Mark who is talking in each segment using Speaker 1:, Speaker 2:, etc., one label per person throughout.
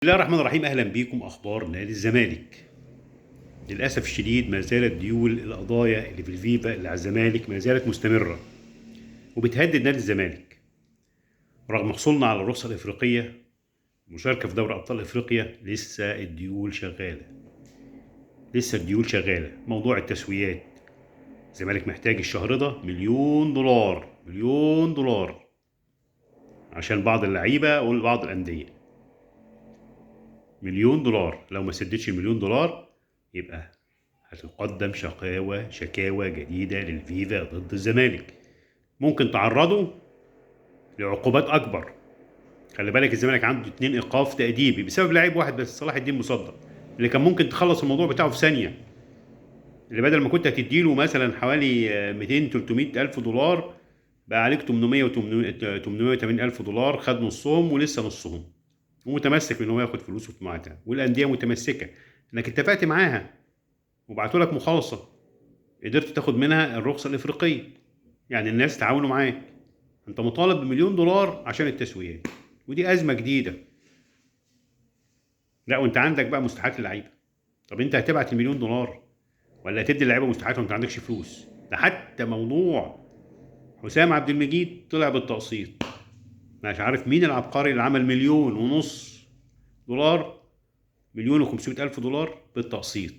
Speaker 1: بسم الله الرحمن الرحيم. اهلا بيكم. اخبار نادي الزمالك. للاسف الشديد ما زالت ديول القضايا اللي في الفيفا اللي على الزمالك ما زالت مستمرة وبتهدد نادي الزمالك رغم حصولنا على الرخصة الافريقية مشاركة في دوري ابطال افريقيا. لسه الديول شغالة، لسه الديول شغالة. موضوع التسويات، الزمالك محتاج الشهر ده $1,000,000، $1,000,000 عشان بعض اللعيبة وبعض الاندية. $1,000,000، لو ما سددش $1,000,000 يبقى هتقدم شكاوى جديدة للفيفا ضد الزمالك، ممكن تعرضه لعقوبات أكبر. خلي بالك الزمالك عنده 2 إيقاف تأديبي بسبب لاعب واحد بس، صلاح الدين مصدق، اللي كان ممكن تخلص الموضوع بتاعه في ثانية، اللي بدل ما كنت هتديله مثلا حوالي 200-300 ألف دولار بقى عليك 880 ألف دولار، خد نصهم ولسه نصهم، ومتمسك ان هو ياخد فلوسه في ميعادها، والاندية متمسكة انك اتفقت معاها وبعتوا لك مخالصه قدرت تاخد منها الرخصة الافريقية، يعني الناس تعاونوا معاك. انت مطالب $1,000,000 عشان التسويات، ودي ازمة جديدة. لا وانت عندك بقى مستحقات اللعيبة. طب انت هتبعت $1,000,000 ولا هتدي اللعيبة مستحقات وانت ما عندكش فلوس؟ ده حتى موضوع حسام عبد المجيد طلع بالتقسيط، مش عارف مين العبقري اللي عمل $1,500,000، $1,500,000 بالتقسيط.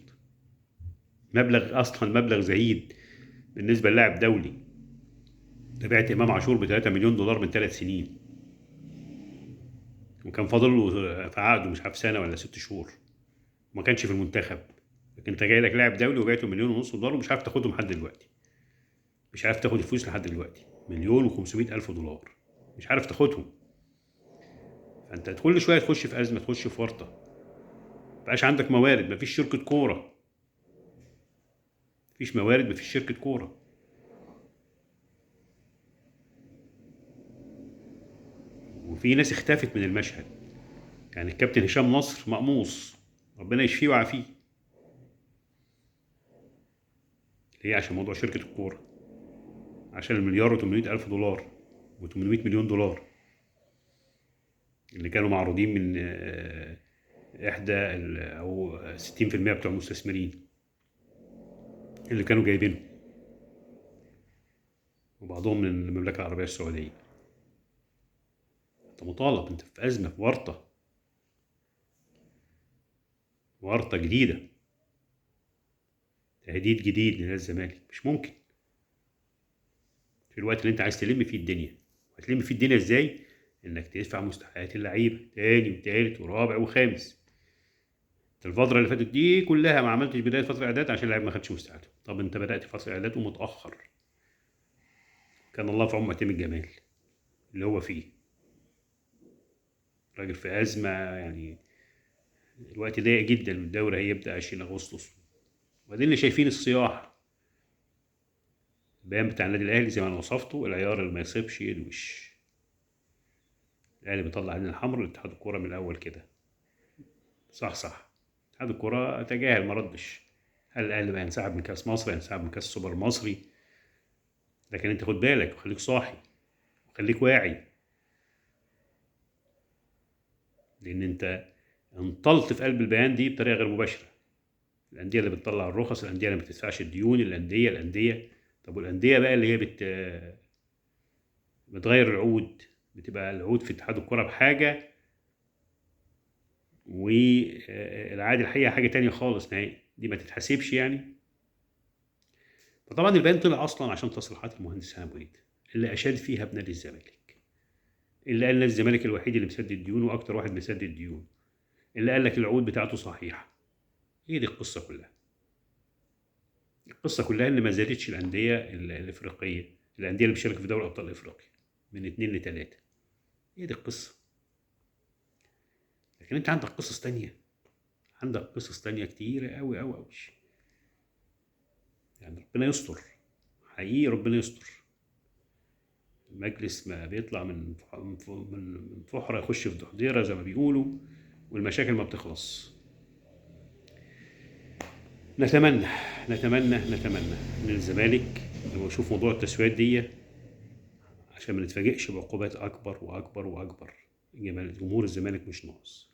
Speaker 1: مبلغ اصلا مبلغ زهيد بالنسبة للاعب دولي. تابعت امام عاشور ب$3 مليون من 3 سنين، وكان فاضل له في عقده مش عارف سنة ولا 6 شهور، وما كانش في المنتخب. لكن انت جاي لك لاعب دولي وبعته $1,500,000 ومش عارف تاخدهم لحد دلوقتي، مش عارف تاخد الفلوس لحد دلوقتي. $1,500,000 مش عارف تاخدهم. فانت كل شوية تخش في ازمة، تخش في ورطة، مبقاش عندك موارد، مفيش شركة كورة، مفيش موارد، مفيش شركة كورة. وفي ناس اختفت من المشهد، يعني الكابتن هشام نصر مقموص، ربنا يشفيه ويعافيه. ليه؟ عشان موضوع شركة الكورة، عشان $1,800,000 و800 مليون دولار اللي كانوا معروضين من احدى او 60% بتوع المستثمرين اللي كانوا جايبينه، وبعضهم من المملكة العربية السعودية. انت مطالب، انت في أزمة، في ورطة، ورطة جديدة، تهديد جديد لنادي الزمالك. مش ممكن في الوقت اللي انت عايز تلم فيه الدنيا. هتلم فيه الدنيا ازاي؟ انك تدفع مستحقات اللعيبة تاني وتالت ورابع وخامس. انت الفترة اللي فاتت دي كلها ما عملتش بداية فترة اعداد عشان اللعيب ما خدش مستحقاته. طب انت بدات فترة اعداد ومتاخر، كان الله في عون معتمد الجمال اللي هو فيه، راجل في ازمة، يعني الوقت ضيق جدا، والدوري هيبدا 20 اغسطس. وبعدين اللي شايفين الصياح، البيان بتاع النادي الاهلي زي ما انا وصفته، العيار اللي ما يصيبش يدوش. الاهلي بيطلع عين الحمر لاتحاد الكورة من الاول كده، صح. اتحاد الكورة تجاهل، ما ردش. هل الاهلي بقى ينسحب من كاس مصر، ينسحب من كاس سوبر مصري؟ لكن انت خد بالك وخليك صاحي وخليك واعي، لان انت انطلت في قلب البيان دي بطريقة غير مباشرة. الاندية اللي بتطلع الرخص، الاندية اللي ما بتدفعش الديون، الاندية. طب والاندية بقى اللي هي بتغير العقود، بتبقى العقود في اتحاد الكره بحاجة والعادي الحقيقة حاجة تانية خالص نهائي، دي ما تتحسبش يعني. فطبعا البيان طلع اصلا عشان تصريحات المهندس هاني ابو ريده اللي اشاد فيها بنادي الزمالك، اللي قال نادي الزمالك الوحيد اللي مسدد ديون واكتر واحد مسدد ديون، اللي قال لك العقود بتاعته صحيحه. هي دي القصة كلها. القصة كلها ان ما زادتش الاندية الافريقية، الاندية اللي بتشارك في دوري ابطال افريقيا من 2 ل 3. هي دي القصة. لكن انت عندك قصص تانية، عندك قصص تانية كتيرة قوي قوي قوي. يعني ربنا يستر، حقيقي ربنا يستر. المجلس ما بيطلع من فحره يخش في دحديره زي ما بيقولوا، والمشاكل ما بتخلص. نتمنى نتمنى نتمنى ان الزمالك لما يشوف موضوع التسويات دي عشان ما نتفاجئش بعقوبات اكبر واكبر واكبر. جمهور الزمالك مش ناقص.